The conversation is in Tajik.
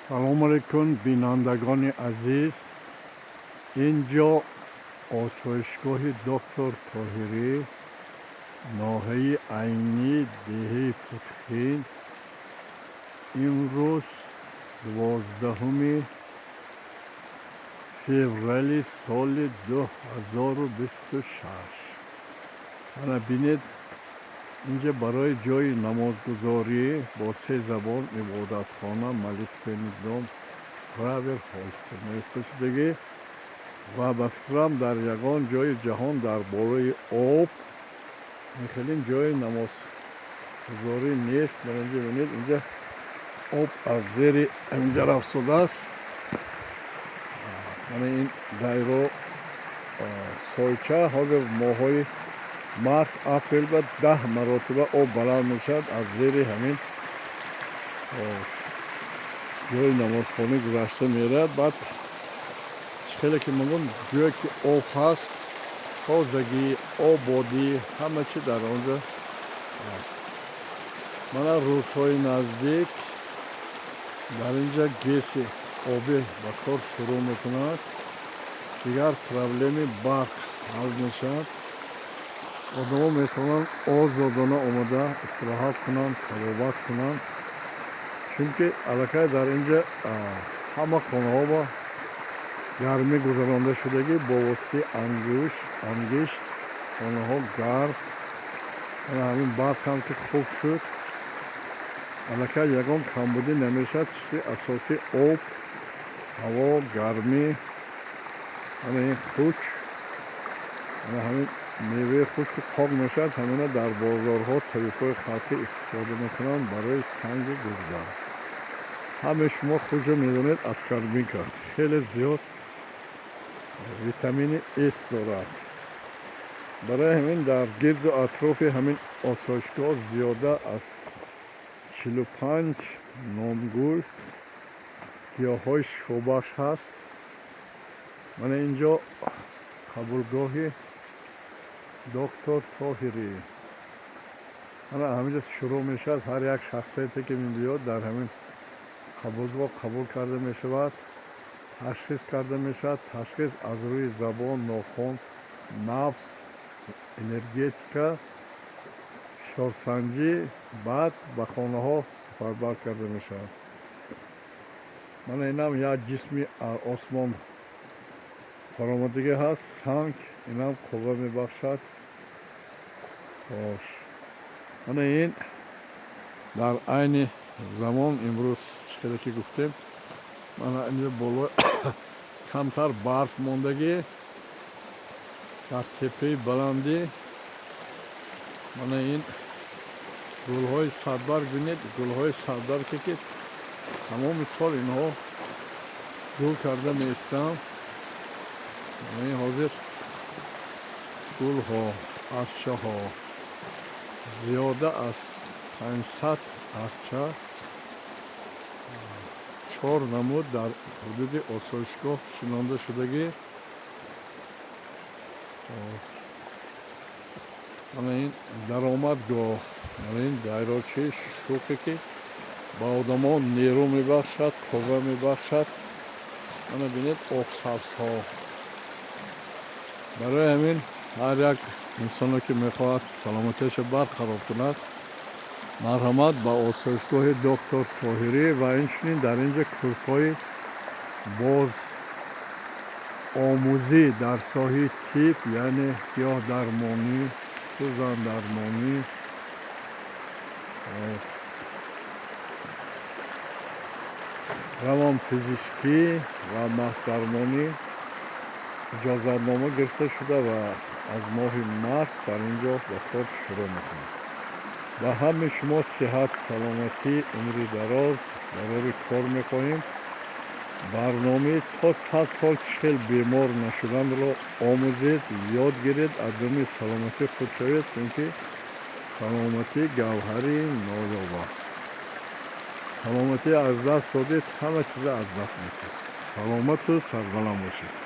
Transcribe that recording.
Салом алейкум, бинандагони азиз. Ин ҷо осоишгоҳи Доктор Тоҳирӣ, ноҳияи Айнӣ, деҳаи Путхин. Имрӯз 12 феврали соли 2026. Ана бинед, инҷа барои ҷои намозгузорӣ бо се забон ибодатхона, молитвенный дом, prayer hall нависта шудагӣ. Ва ба фикрам, дар ягон ҷои ҷаҳон дар болои об хеле ҷои намозгузорӣ нест. Мана инҷа бинед, инҷа об аз зери ҳаминҷа рафтодааст. Мана ин дайро сойча. Ҳозир моҳҳои март, апрел ба 10 маротиба об баланд мешавад, аз зери ҳамин ҷои намозхонӣ гузашта меравад. Баъд чӣ хеле ки мегӯм, ҷое ки об ҳаст, тозагӣ, ободӣ, ҳама чи дар он ҷо ҳаст. Мана рӯзҳои наздик дар инҷа ГЭСи обӣ ба кор шурӯъ мекунад. Дигар проблеми барқ ҳал мешавад. Одамо метавонанд озодона омада истироҳат кунанд, табобат кунанд, чунки аллакай дар инҷа ҳама хонаҳо ба гармӣ гузаронда шудагӣ бо воситаи ангишт. Хонаҳо гарм. Ана ҳамин барқам ки хуб шуд, аллакай ягон камбудӣ намешавад. Чизи асосӣ об, ҳаво, гармӣ. Ана ин хуч, ана ҳамин меваи хуч ки қоқ мешавад, ҳамина дар бозорҳо табибҳои халқӣ истифода мекунанд барои санги гурда. Ҳамаи шумо худро медонед, аскорбинка хеле зиёд витамини С дорад. Барои ҳамин дар гирду атрофи ҳамин осоишгоҳ зиёда аз 45 номгӯй гиёҳҳои шифобахш ҳаст. Мана ин ҷо қабулгоҳи Доктор Тоҳирӣ. Ана ҳаминҷо шурӯъ мешавад. Ҳар як шахсияте ки мебиёд, дар ҳамин қабулгоҳ қабул карда мешавад, ташхис карда мешавад. Ташхис аз рӯи забон, нохун, набз, энергетика, фишорсанҷӣ. Баъд ба хонаҳо сафарбар карда мешавад. Мана инам як ҷисми осмон фаромадагӣ ҳаст, санг. Инам қувва мебахшад. Хош, мана ин дар айни замон имрӯз, чӣ хеле ки гуфтем, мана инҷо боло камтар барф мондагӣ дар теппаи баландӣ. Мана ин гулҳои садбарг бинед, гулҳои садбарге ки тамоми сол инҳо гул карда меистанд. Мана ин ҳозир гулҳо, арчаҳо, зиёда аз 500 арча, чор намуд дар ҳудуди осоишгоҳ шинонда шудагӣ. Мана ин даромадгоҳ, мана ин дайрочаи шӯхе ки ба одамон нерӯ мебахшад, қувва мебахшад. Мана бинед, обсабзҳо. Барои ҳамин ҳар як инсоне ки мехоҳад саломатиашро барқарор кунад, марҳамат ба осоишгоҳи Доктор Тоҳирӣ. Ва инчунин дар ин ҷо курсҳои боз омӯзӣ дар соҳаи тиб, яъне гиёҳдармонӣ, сӯзандармонӣ, равонпизишкӣ ва мастдармонӣ иҷозатнома гирифта шуда ва аз моҳи март дар ин ҷо ба кор шурӯъ мекунад. Ба ҳамаи шумо сиҳат, саломатӣ, умри дароз, барори кор мехоҳем. Барномаи то 100 сол чӣ хел бемор нашуданро омӯзед, ёд гиред, аз думи саломатии худ шавед, чунки саломатӣ гавҳари ноёб аст. Саломатӣ аз даст додед, ҳама чиза аз даст медиҳед. Саломату сарбаланд бошед.